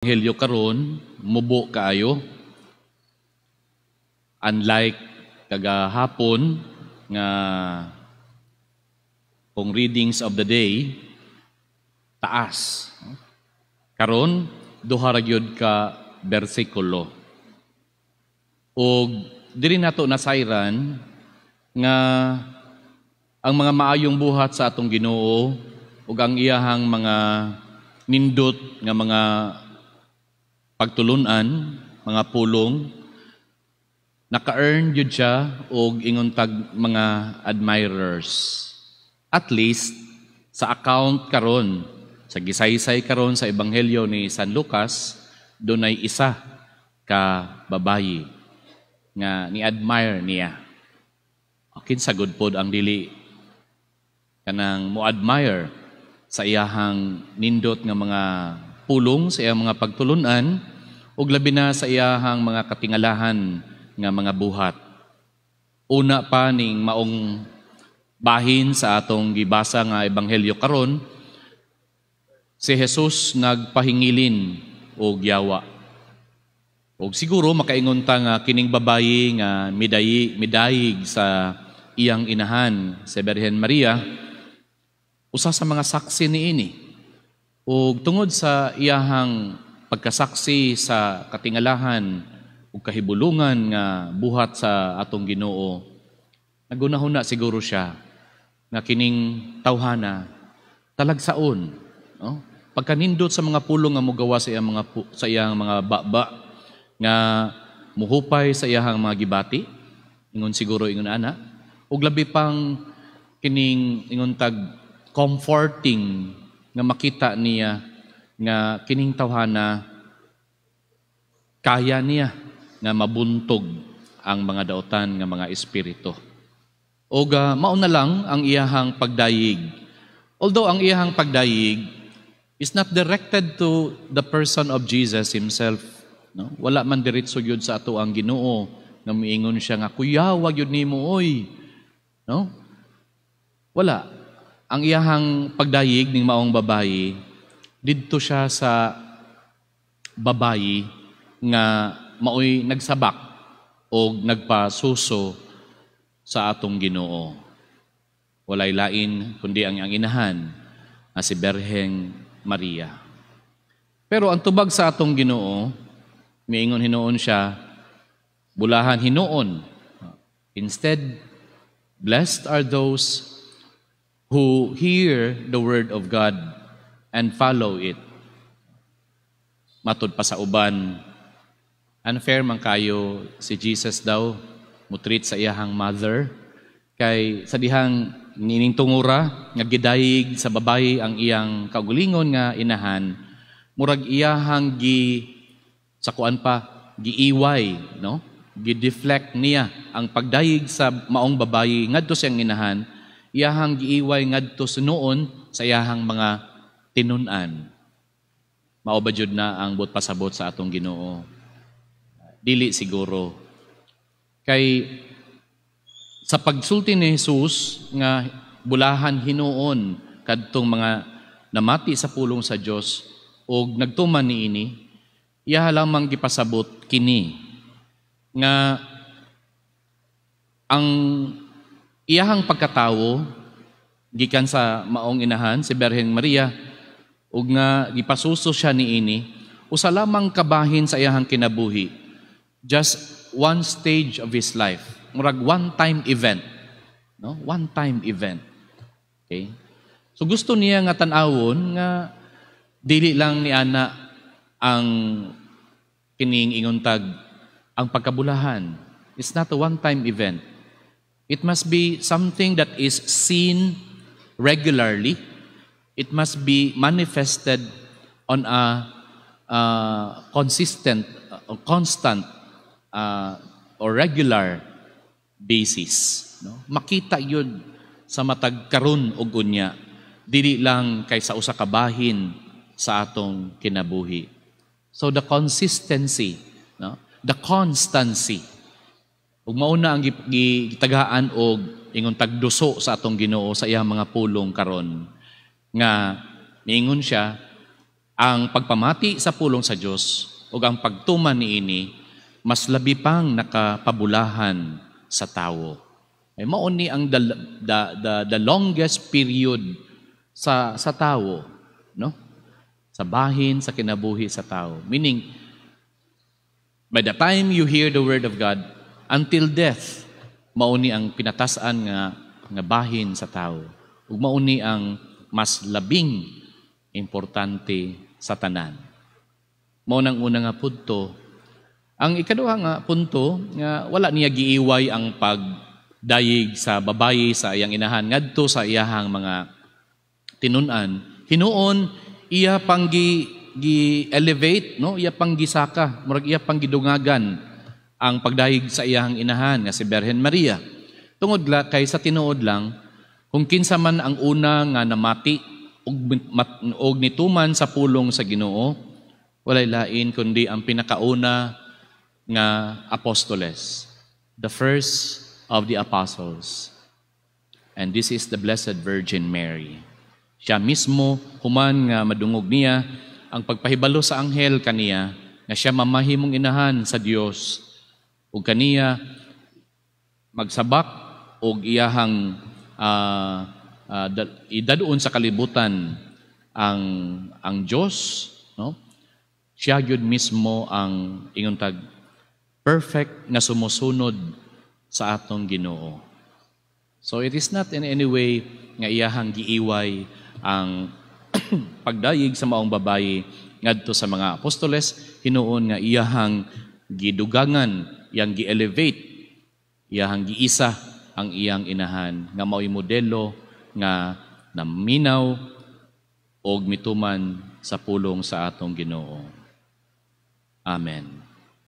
Ebanghelyo karon mubo kaayo. Unlike kagahapon nga kung readings of the day taas. Karon duha ra gyud ka bersikulo. Og diri nato nasayran nga ang mga maayong buhat sa atong Ginoo ug ang iyahang mga nindot nga mga pagtulunan, mga pulong, naka-earn gyud siya og ingon tag mga admirers. At least sa account karon, sa gisaysay karon sa Ebanghelyo ni San Lucas, dunay isa ka babayi nga ni-admire niya. Kinsa gud pod ang dili kanang mo-admire sa iyahang nindot nga mga pulong, sa iyang mga pagtulunan, ug labi na sa iyahang mga katingalahan nga mga buhat? Una pa ning maong bahin sa atong gibasa nga ebanghelyo karon, si Jesus nagpahingilin og yawa. Og siguro makaingon ta nga kining babayi nga midayi midayig sa iyang inahan, si Birhen Maria, usa sa mga saksi niini. Ug tungod sa iyahang pagkasaksi sa katingalahan ug kahibulungan nga buhat sa atong Ginoo, nagunahuna siguro siya nga kining tawhana talagsaon, no? Pagkanindot sa mga pulong nga mogawa sa iyang mga baba nga muhupay sa iyahang mga gibati, ingon siguro ingon ana, ug labi pang kining ingon tag comforting nga makita niya nga kining tawhana kaya niya nga mabuntog ang mga daotan nga mga espiritu. Og mao na lang ang iyahang pagdayig. Although ang iyahang pagdayig is not directed to the person of Jesus himself, no? Wala man diretso gyud sa ato ang Ginoo nga miingon siya nga kuyawa gyud nimo oy. No? Wala. Ang iyahang pagdayig ning maong babayi didto siya sa babayi nga maoy nagsabak o nagpasuso sa atong Ginoo. Walay lain kundi ang iyang inahan nga si Berheng Maria. Pero ang tubag sa atong Ginoo, miingon hinuon siya, bulahan hinuon. Instead, blessed are those who hear the word of God and follow it. Matud pa sa uban, unfair man kayo si Jesus daw mutreat sa iyahang mother kay sa dihang nining tungura nga gidayig sa babayi ang iyang kaugalingon nga inahan, murag iyahang gi sa kuan pa giiway, no, gi-deflect niya ang pagdayig sa maong babayi ngadto sa iyang inahan, iyahang giiway ngadto sa noon sa iyahang mga tinun-an. Mao ba jud na ang buot pasabot sa atong Ginoo? Dili siguro. Kay sa pagsulti ni Jesus nga bulahan hinuon kadtong mga namati sa pulong sa Dios og nagtuman niini, iya lamang gipasabot kini nga ang iyahang pagkatawo gikan sa maong inahan, si Berhen Maria, ug nga gipasuso siya niini, usa lamang kabahin sa iyahang kinabuhi, just one stage of his life, murag one time event, no, one time event. Okay, so gusto niya nga tan-awon nga dili lang ni ana ang kining ingon tag ang pagkabulahan. It's not a one time event. It must be something that is seen regularly. It must be manifested on a consistent, constant, or regular basis. No? Makita yun sa matag karon og unya, dili lang kay sa usa ka bahin sa atong kinabuhi. So the consistency, no? The constancy. Ug mao na ang gitagaan og ingon tagduso sa atong Ginoo sa iyang mga pulong karon nga niingon siya Ang pagpamati sa pulong sa Dios ug ang pagtuman niini mas labi pang nakapabulahan sa tawo. Ay mao ni ang the longest period sa tawo, no? Sa bahin sa kinabuhi sa tao. Meaning, by the time you hear the word of God until death, mao ni ang pinatas-an nga bahin sa tao. Ug mao ni ang mas labing importante sa tanan. Mao nang una nga punto. Ang ikaduha nga punto nga wala niya giiway ang pagdayig sa babayi sa iyang inahan ngadto sa iyahang mga tinun-an. Hinuon iya pang gi elevate, no, iya pang gisaka, murag iya pang gidungagan ang pagdayig sa iyahang inahan nga si Berhen Maria. Tungod la kay sa tinuod lang, kung kinsa man ang una nga namati og nituman sa pulong sa Ginoo, walay lain kundi ang pinakauna nga apostoles, the first of the apostles. And this is the Blessed Virgin Mary. Siya mismo, human nga madungog niya ang pagpahibalo sa anghel kaniya nga siya mamahimong inahan sa Dios ug kaniya magsabak og iyahang idadon sa kalibutan ang Dios, no? Siya gyud mismo ang ingon tag perfect nga sumusunod sa atong Ginoo. So it is not in any way nga iyahang giiway ang pagdayig sa maong babayi ngadto sa mga apostoles, hinuon nga iyahang gidugangan, iyang gi-elevate, iyahang giisa ang iyang inahan nga mao'y modelo nga naminaw og mituman sa pulong sa atong Ginoo. Amen.